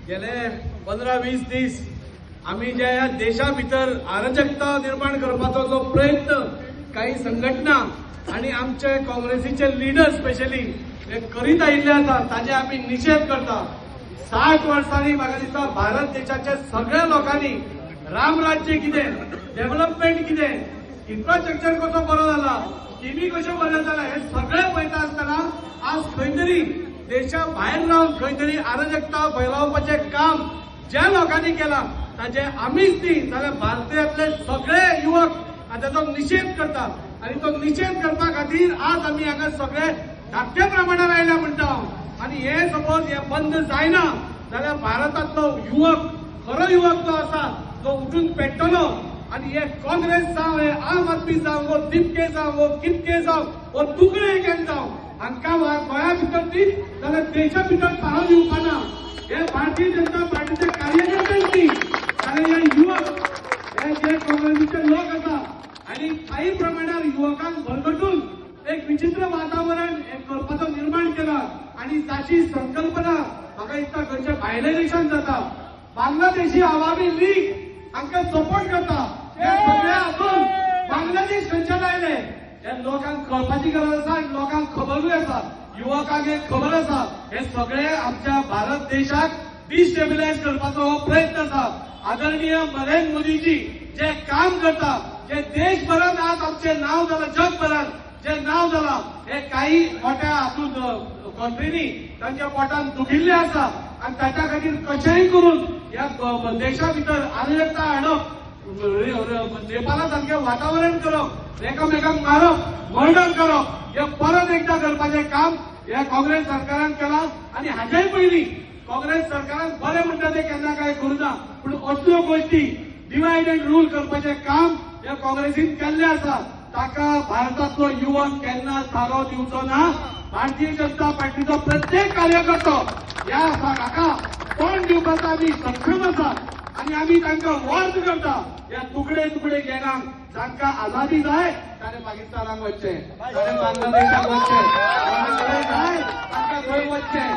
गेले 15-20 दीस आमी जे ह्या देशा भितर अराजकता निर्माण करपाचो जो प्रयत्न काही संघटना आणि आमचे काँग्रेसीचे लिडर स्पेशली हे करीत आयिल्ले आसा, ताजे आमी निशेध करता. 60 वर्सांनी म्हाका दिसता भारत देशाच्या सगळ्या लोकांनी रामराज्य कितें, डेव्हलपमेंट कितें, इन्फ्रास्ट्रक्चर कसो बरो जाला, स्किमी कश्यो बऱ्यो जाला, हे सगळें पळयता आसतना आज खंय तरी देशा भायर रावन खंय तरी अराजकता फैलावपाचें काम ज्या लोकांनी केलां ताजे आमीच न्ही जाल्यार भारतांतले सगळे युवक ताचो निशेध करतात. आनी तो निशेध करपा खातीर आज आमी हांगा सगळे धाकट्या प्रमाणात आयल्या म्हणटा हांव. आनी हे सपोज हे बंद जायना जाल्यार भारतांतलो युवक, खरो युवक जो आसा जो उठून पेट्टलो. आनी हे काँग्रेस जावं, हे आम आदमी जावं, वो दिपके जावं, वो कितके जावं, वो तुकडे गँग जावं, हांकां गोंया भितर न्ही जाल्यार देशा भितर थारो दिवपा ना. हे भारतीय जनता पार्टीचे कार्यकर्ते न्ही जाल्यार हे युवक, हे जे काँग्रेसीचे लोक आसा आनी काही प्रमाणात युवकांक भरकटून एक विचित्र वातावरण हे करपाचो निर्माण केला. आनी ताची संकल्पना म्हाका दिसता खंयच्या भायल्या देशांत जाता. बांगलादेशी आवामी लीग हांकां सपोर्ट करता. हे सगळे हातून बांगलादेश खंयच्यान आयले हे लोकांक कळपाची गरज आसा आनी लोकांक खबरूय आसा, युवकांक एक खबर आसा. हे सगळे आमच्या भारत देशाक डिस्टेबिलायज करपाचो हो प्रयत्न आसा. आदरणीय नरेंद्र मोदीजी जे काम करता, जे देशभरात आज आमचें नांव जालां, जगभरात जे नांव जालां, हे काही मोठ्या हातूंत कंट्रीनी तांच्या पोटान दुखिल्लें आसा. आनी ताच्या खातीर कशेंय करून ह्या देशा भितर अराजकता हाडप, नेपाला सारकें वातावरण करप, एकामेकांक मारप, मर्डर करप, हे परत एकदां करपाचें काम ह्या काँग्रेस सरकारान केलां. आनी हाचेय पयलीं काँग्रेस सरकारान बरें म्हणटा तें केन्ना काय करूं ना, पूण असल्यो गोश्टी डिवायड अँड रूल करपाचें काम ह्या काँग्रेसीन केल्लें आसा. ताका भारतांतलो युवक केन्ना थारो दिवचो ना. भारतीय जनता पार्टीचो प्रत्येक कार्यकर्तो ह्या हाका तोंड दिवपाचो आमी सक्षम आसा आनी आमी तांकां वर्ग करता. ह्या तुकडे तुकडे गँगांक जांकां आझादी जाय ताणें पाकिस्तानाक वचचें, ताणें बांगलादेशाक वचचें, ताणें जाय तांकां थंय वचचें.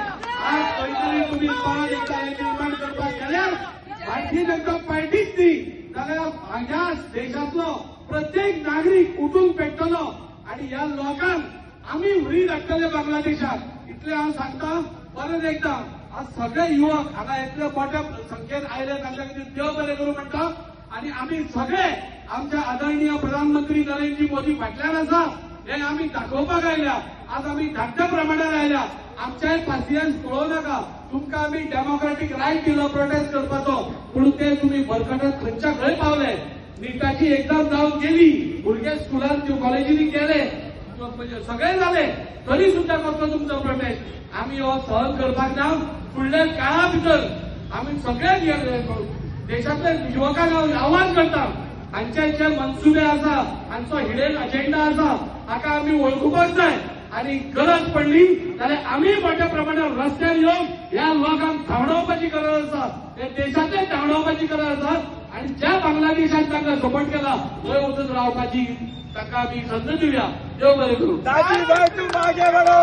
आज खंय तरी तुमी परत एकदां हें निर्माण करपाक गेल्यार भारतीय जनता पार्टीच न्ही जाल्यार ह्या देशांतलो प्रत्येक नागरीक उठून पेट्टलो आनी ह्या लोकांक आमी हुरी धाडटले बांगलादेशाक. इतलें हांव सांगता. परत एकदां आज सगळे युवक हांगा इतले मोठ्या संख्येन आयले तांच्या खातीर देव बरें करूं म्हणटा. आनी आमी सगळे आमच्या आदरणीय प्रधानमंत्री नरेंद्र मोदी फाटल्यान आसा हे आमी दाखोवपाक आयल्या. आज आमी धाकट्या प्रमाणात आयल्या. आमच्याय पासियेंस पळोवं नाका. तुमकां आमी डेमोक्रेटीक रायट दिलो प्रोटेस्ट करपाचो, पूण ते तुमी भरकटत खंयच्या खंय पावले. निटाची एक्झाम जावन गेली, भुरगे स्कुलान कॉलेजींनी गेले, सगळे जाले, तरी सुद्दां कसलो तुमचो प्रोटेस्ट आमी हो सहन करपाक ना. फुडल्या काळा भितर आमी सगळे देशांतल्या युवकांक हांव आव्हान करता, हांचे जे मनसुबे आसा, हांचो हिडन अजेंडा आसा, हाका आमी वळखुपाक जाय. आनी गरज पडली जाल्यार आमी मोठ्या प्रमाणात रस्त्यार येवन ह्या लोकांक धांवडावपाची गरज आसा, हे देशांतले धांवडावपाची गरज आसा. आनी ज्या बांगलादेशान तांकां सपोर्ट केला थंय वचून रावपाची तांकां आमी संद दिवया. देव बरें करूं. दादी भाई, तुम आगे बढ़ो.